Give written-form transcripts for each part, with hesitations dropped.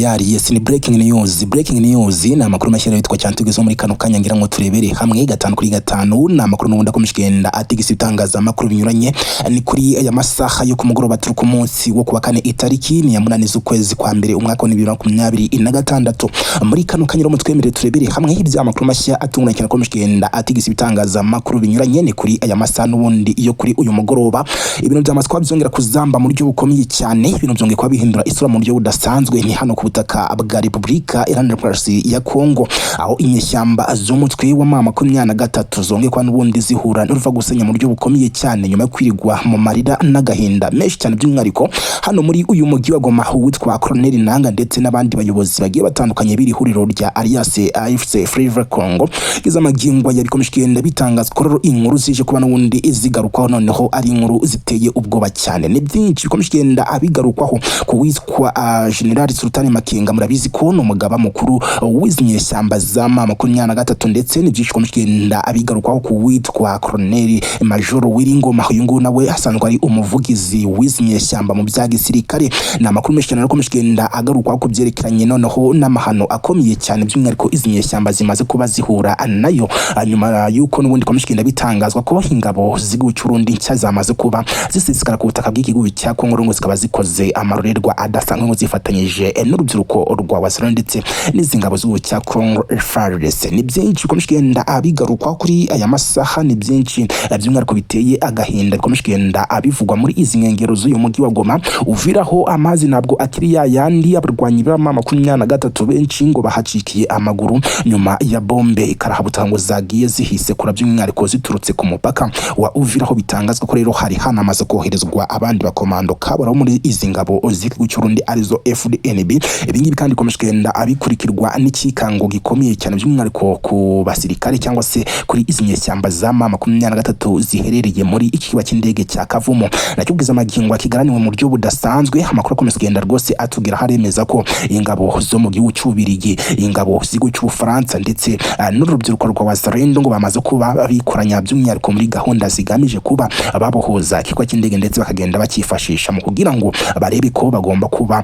Tayari, yes, ni breaking news. Breaking news ni amakuru mashya yitwa cyane tugezeho muri kano kanya, ngira ngo turebere hamwe gatanu kuri gatanu. Ni amakuru n'ubundi akomeje kugenda atigisa ibitangazamakuru binyuranye. Ni kuri aya masaha yo ku mugoroba, turi ku munsi wo kuwa kane, itariki ni ya 8 z'ukwezi kwa mbere, umwaka wa 2026. Muri kano kanya rero mutwemerere turebere hamwe iby'amakuru mashya atunguranye cyane akomeje kugenda atigisa ibitangazamakuru binyuranye. Ni kuri aya masaha n'ubundi yo kuri uyu mugoroba, ibintu byamaze kuba byongera kuzamba mu buryo bukomeye cyane, ibintu byongeye kuba bihindura isura mu buryo budasanzwe. Ni hano ku butaka bwa Repubulika Iharanira Demokarasi ya Kongo, aho inyeshyamba z'umutwe wa M23 zongeye kuba n'ubundi zihura n'uruva gusenya mu buryo bukomeye cyane, nyuma yo kwirigwa mu marira n'agahinda menshi cyane. By'umwihariko hano muri uyu mujyi wa Goma, uwitwa Colonel Nanga ndetse n'abandi bayobozi bagiye batandukanye b'iri huriro rya Alliance AFC Fleuve Congo, iz'amagingo yabikomeje kugenda bitangazwa ko rero inkuru zije kuba n'ubundi zigarukwaho noneho ari inkuru ziteye ubwoba cyane. Ni byinshi bikomeje kugenda abigarukwaho ku witwa General Sultani Makenga. Murabizi ko ni umugaba mukuru w'izi nyeshyamba za M23, ndetse ni byinshi bikomeje kugenda abigarukwaho ku witwa Colonel Major Willy Ngoma. Uyu nguyu nawe asanzwe ari umuvugizi w'izi nyeshyamba mu bya gisirikare. Ni amakuru menshi cyane akomeje kugenda agarukwaho ku byerekeranye noneho n'amahano akomeye cyane, by'umwihariko izi nyeshyamba zimaze kuba zihura nayo nyuma y'uko n'ubundi bikomeje kugenda bitangazwa ko ingabo z'igihugu cy'u Burundi nshya zamaze kuba zisesekara ku butaka bw'igihugu cya Kongo, ngo zikaba zikoze amarorerwa adasanzwe, ngo zifatanyije n'urubyiruko rwa Wazalendo ndetse n'izi ngabo z'igihugu cya Congo FARDC. Ni byinshi bikomeje kugenda abigarukwaho kuri aya masaha, ni byinshi by'umwihariko biteye agahinda bikomeje kugenda abivugwa muri izi nkengero z'uyu mujyi wa Goma. Uviraho amazi ntabwo akiri ya yandi, abarwanyi ba M23 benshi ngo bahacikiye amaguru nyuma ya bombe karahabutaka ngo zagiye zihisekura, by'umwihariko ziturutse ku mupaka wa Uvira, aho bitangazwa ko rero hari hanamaze koherezwa abandi bakomando kabura muri izi ngabo z'igihugu cy'u Burundi, arizo FDNB. Ibi ngibi kandi bikomeje kugenda abikurikirwa n'ikikango gikomeye cyane, by'umwihariko ku basirikare cyangwa se kuri izi nyeshyamba za M23 ziherereye muri iki kibuga cy'indege cya Kavumu, nacyo ubwiza amagingo kigaraniwe mu buryo budasanzwe. Amakuru akomeza kugenda rwose atubwira, haremeza ko ingabo zo mu gihugu cy'Ububirigi, ingabo z'igihugu cy'Ubufaransa ndetse n'urubyiruko rwa Wazalendo ngo bamaze kuba bikoranya, by'umwihariko muri gahunda zigamije kuba babohoza ikibuga cy'indege, ndetse bakagenda bakifashisha mu kugira ngo barebe ko bagomba kuba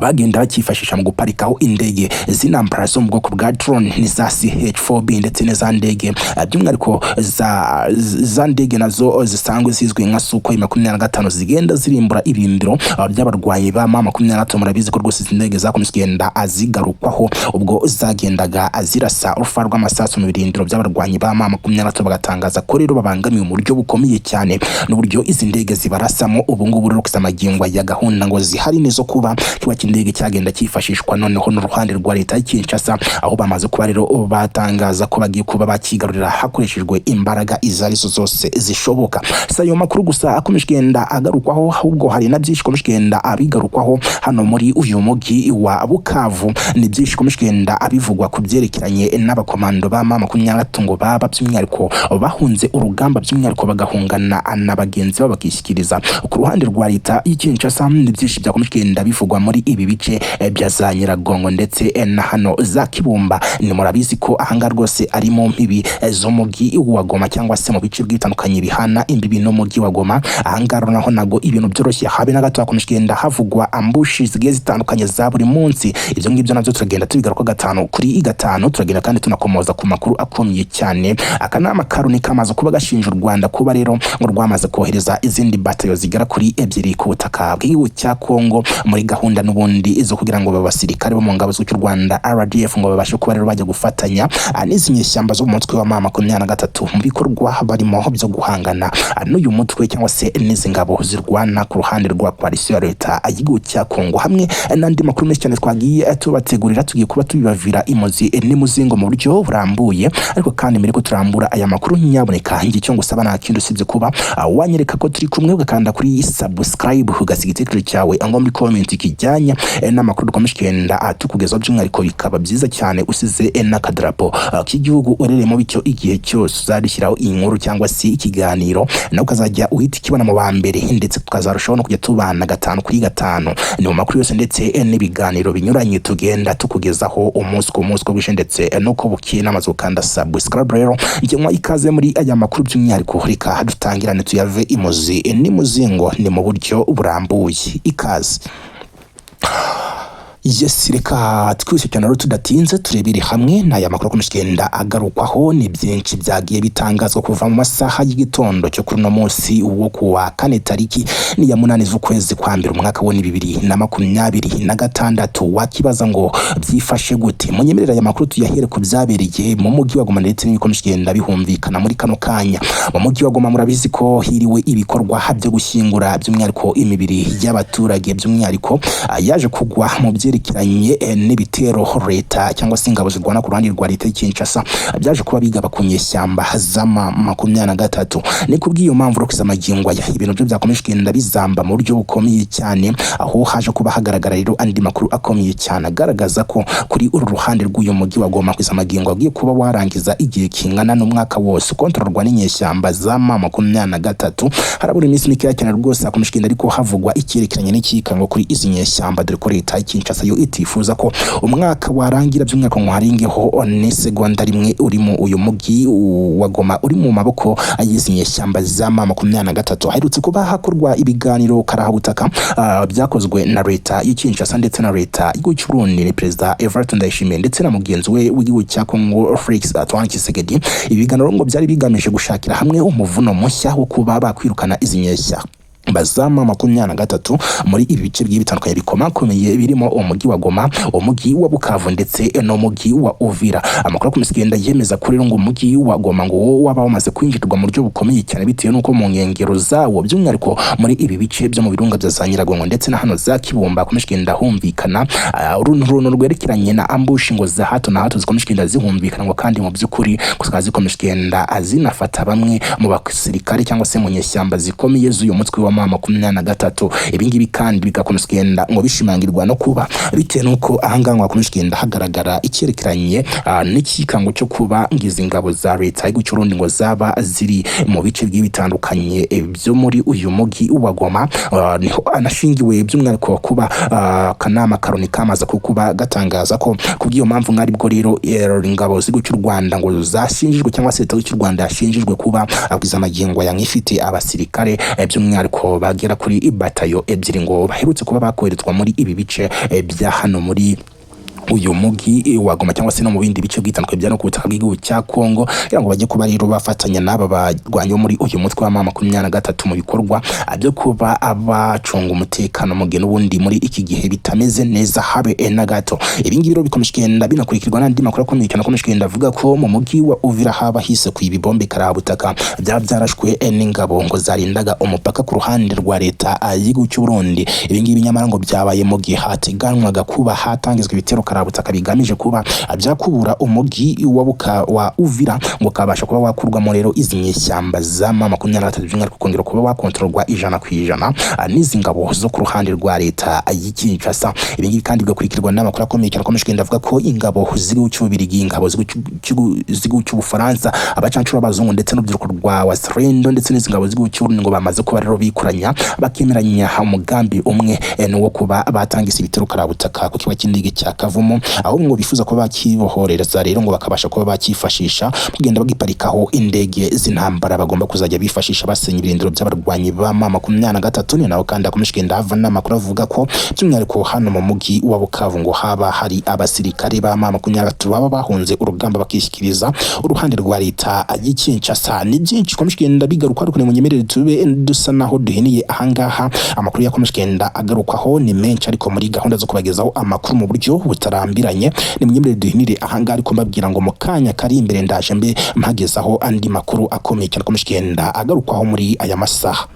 bagenda bakifashisha mu guparikaho indege z'intambara zo mu bwoko bwa drone, ni za CH4B ndetse n'iza ndege, by'umwihariko za ndege nazo zisanzwe zizwi nka Sukhoi 25, zigenda zirimbura ibirindiro by'abarwanyi ba M23. Murabizi ko rwose izi ndege zakomeje kugenda zigarukwaho ubwo zagendaga zirasa urufa rw'amasasu mu birindiro by'abarwanyi ba M23, bagatangaza ko rero babangamiwe mu buryo bukomeye cyane n'uburyo izi ndege zibarasamo. Ubu ngubu rero kugeza magingo ya gahunda ngo zihari nizo kuba ikibuga cy'indege cyagenda cyifashishwa noneho n'uruhande rwa leta ya Kinshasa, aho bamaze kuba rero batangaza ko bagiye kuba bakigarurira hakoreshejwe imbaraga izo arizo zose zishoboka. Si ayo makuru gusa akomeje kugenda agarukwaho, ahubwo hari na byinshi akomeje kugenda abigarukwaho hano muri uyu mujyi wa Bukavu. Ni byinshi bikomeje kugenda abivugwa ku byerekeranye n'abakomando ba M23 ngo baba by'umwihariko bahunze urugamba, by'umwihariko bagahungana na bagenzi babo, bakishyikiriza ku ruhande rwa leta y'i Kinshasa. Ni byinshi byakomeje kugenda bivugwa muri ibi bice bya za Nyiragongo ndetse na hano za Kibumba. Ni murabizi ko ahangaha rwose ari mu mbibi z'umujyi wa Goma, cyangwa se mu bice bitandukanye bihana imbibi n'umujyi wa Goma. Ahangaha rero naho ntabwo ibintu byoroshye habe na gato, hakomeje kugenda havugwa ambush zigiye zitandukanye za buri munsi. Ibyo ngibyo nabyo turagenda tubigaruka gatanu kuri gatanu. Turagenda kandi tunakomoza ku makuru akomeye cyane. Akanama ka Loni kamaze kuba gashinja u Rwanda kuba rero ngo rwamaze kohereza izindi batayo zigera kuri ebyiri ku butaka bw'igihugu cya Kongo, muri gahunda n'ubundi zo kugira ngo abasirikare bo mu ngabo z'u Rwanda RDF ngo babashe kuba rero bajya gufatanya n'izi nyeshyamba zo mu mutwe wa M23 mu bikorwa barimo byo guhangana n'uyu mutwe, cyangwa se n'izi ngabo zirwana ku ruhande rwa coalition ya leta y'igihugu cya Kongo, hamwe n'andi makuru menshi cyane twagiye tubategurira. Tugiye kuba tubibavira imuzi n'imuzingo mu buryo burambuye. Ariko kandi mbere ko turambura aya makuru, nyaboneka njye icyo ngusaba nta kindi usibye kuba wanyereka ko turi kumwe, ugakanda kuri subscribe, ugasiga igitekerezo cyawe aho muri comment kijyanye n'amakuru dukomeje kugenda tukugezaho. By'umwihariko bikaba byiza cyane usize n'akadarapo k'igihugu uherereyemo, bityo igihe cyose uzadushyiraho inkuru cyangwa se ikiganiro nawe ukazajya uhita ukibona mu ba mbere, ndetse tukazarushaho no kujya tubana gatanu kuri gatanu. Ni mu makuru yose ndetse n'ibiganiro binyuranye tugenda tukugezaho umunsi ku munsi, uko bwije ndetse n'uko bukeye. N'amaze gukanda subscribe rero, njye nywa ikaze muri aya makuru. By'umwihariko reka dutangirane tuyave imuzi n'imuzingo, ni mu buryo burambuye. Ikaze. Yes, reka twihuse cyane rero tudatinze turebere hamwe n'aya makuru akomeje kugenda agarukwaho. Ni byinshi byagiye bitangazwa kuva mu masaha y'igitondo cyo kuri uno munsi wo kuwa kane, tariki ni ya 8 z'ukwezi kwa mbere, umwaka wa 2026. Wakibaza ngo byifashe gute? Munyemerera aya makuru tuyahere ku byabereye mu mujyi wa Goma ndetse n'ibikomeje kugenda bihumvikana muri kano kanya mu mujyi wa Goma. Murabizi ko hiriwe ibikorwa byo gushyingura, by'umwihariko imibiri y'abaturage, by'umwihariko yaje kugwa mu byerekeranye n'ibitero leta cyangwa se ingabo zirwana ku ruhande rwa leta y'i Kinshasa byaje kuba bigaba ku nyeshyamba z'ama 23. Ni kubw'iyo mpamvu rero magingo aya ibintu byo byakomeje kugenda bizamba mu buryo bukomeye cyane, aho haje kuba hagaragara rero andi makuru akomeye cyane agaragaza ko kuri uru ruhande rw'uyu mujyi wa Goma kugeza magingo agiye kuba warangiza igihe kingana n'umwaka wose ukontororwa n'inyeshyamba za ma 23. Harabura iminsi mikeya cyane rwose. Hakomeje kugenda ariko havugwa icyerekeranye n'ikikango kuri izi nyeshyamba, dore ko leta y'i Kinshasa yo itifuza ko umwaka warangira, by'umwihariko ngo harengeho n'isegonda rimwe urimo uyu mujyi wa Goma uri mu maboko y'izi nyeshyamba za ma 23. Haherutse kuba hakorwa ibiganiro karahabutaka, byakozwe na leta y'i Kinshasa ndetse na leta y'igihugu cy'u Burundi, ni Perezida Evariste Ndayishimiye ndetse na mugenzi we w'igihugu cya Congo, Felix Antoine Tshisekedi. Ibi biganiro ngo byari bigamije gushakira hamwe umuvuno mushya wo kuba bakwirukana izi nyeshyamba bazama 23 muri ibi bice bigiye bitandukanye bikomakomeye, birimo umujyi wa Goma, umujyi wa Bukavu ndetse n'umujyi wa Uvira. Amakuru akomeza kugenda yemeza ko rero ngo umujyi wa Goma ngo wo waba wamaze kwinjirwa mu buryo bukomeye cyane, bitewe n'uko mu nkengero zawo, by'umwihariko muri ibi bice byo mu birunga bya za Nyiragongo ndetse na hano za Kibumba, hakomeje kugenda humvikana uruntu rwerekeranye na ambush ngo za hato na hato zikomeje kugenda zihumvikana, ngo kandi mu by'ukuri zikaba zikomeje kugenda zinafata bamwe mu basirikare cyangwa se mu nyeshyamba zikomeye z'uyu mutwe wa ma 23. Ibi ngibi kandi bigakomeza kugenda ngo bishimangirwa no kuba bitewe n'uko ahangaha ngo hakomeje kugenda hagaragara icyerekeranye n'ikikango cyo kuba ngizi ngabo za leta y'igihugu cy'u Burundi ngo zaba ziri mu bice bigiye bitandukanye byo muri uyu mujyi wa Goma. Niho anashingiwe by'umwihariko kuba akanama ka Loni kamaze kuba gatangaza ko kubw'iyo mpamvu mwari bwo rero ingabo z'igihugu cy'u Rwanda ngo zashinjijwe cyangwa se leta y'igihugu cy'u Rwanda yashinjijwe kuba abwiza amagingo ya nk'ifite abasirikare, by'umwihariko bagera kuri batayo 2 ngo baherutse kuba bakoherezwa muri ibi bice bya hano muri uyu mugi wa Goma cyangwa se no mu bindi bice bitandukanye bya no ku butaka bw'igihugu cya Kongo, kugira ngo bajye kuba rero bafatanya n'aba barwanyi bo muri uyu mutwe wa ma 23 mu bikorwa byo kuba abacunga umutekano mu gihe n'ubundi muri iki gihe bitameze neza habe na gato. Ibi ngibi rero bikomeje kugenda binakurikirwa n'andi makuru akomeye cyane akomeje kugenda avuga ko mu mujyi wa Uvira haba hise ku ibibombe karabutaka byaba byarashwe n'ingabo ngo zarindaga umupaka ku ruhande rwa leta y'igihugu cy'u Burundi. Ibi ngibi nyamara ngo byabaye mu gihe hateganywaga kuba hatangizwa ibitero karabutaka bigamije kuba byakubura umujyi wa Buka wa Uvira, ngo kabasha kuba wakurwamo rero izi nyeshyamba za ma 23, by'umwihariko kongera kuba wakontororwa 100% n'izi ngabo zo ku ruhande rwa leta y'i Kinshasa. Ibi ngibi kandi bigakurikirwa n'amakuru akomeye cyane akomeje kugenda avuga ko ingabo z'igihugu cy'Ububiligi, ingabo z'igihugu cy'Ubufaransa, abacancuro b'abazungu ndetse n'urubyiruko rwa Wazalendo ndetse n'izi ngabo z'igihugu cy'Uburundi ngo bamaze kuba rero bikoranya bakemeranya umugambi umwe, n'uwo kuba batangisa ibitero karabutaka ku kibuga cy'indege cya Kavumu, aho ngo bifuza kuba bakibohoreza rero ngo bakabasha kuba bakifashisha kugenda bagiparikaho indege z'intambara bagomba kuzajya bifashisha basenya ibirindiro by'abarwanyi ba ma 23. Ni naho kandi hakomeje kugenda hava n'amakuru avuga ko by'umwihariko hano mu mujyi wa Bukavu ngo haba hari abasirikare ba ma 23 baba bahunze urugamba bakishyikiriza uruhande rwa leta y'i Kinshasa. Ni byinshi bikomeje kugenda bigaruka, ariko nimunyemerere tube dusa naho duhiniye ahangaha. Amakuru yakomeje kugenda agarukwaho ni menshi, ariko muri gahunda zo kubagezaho amakuru mu buryo butarambiranye, nimunyemerere duhinire ahangaha, ariko mbabwira ngo mu kanya kari imbere ndaje mbe mpagezaho andi makuru akomeye cyane akomeje kugenda agarukwaho muri aya masaha.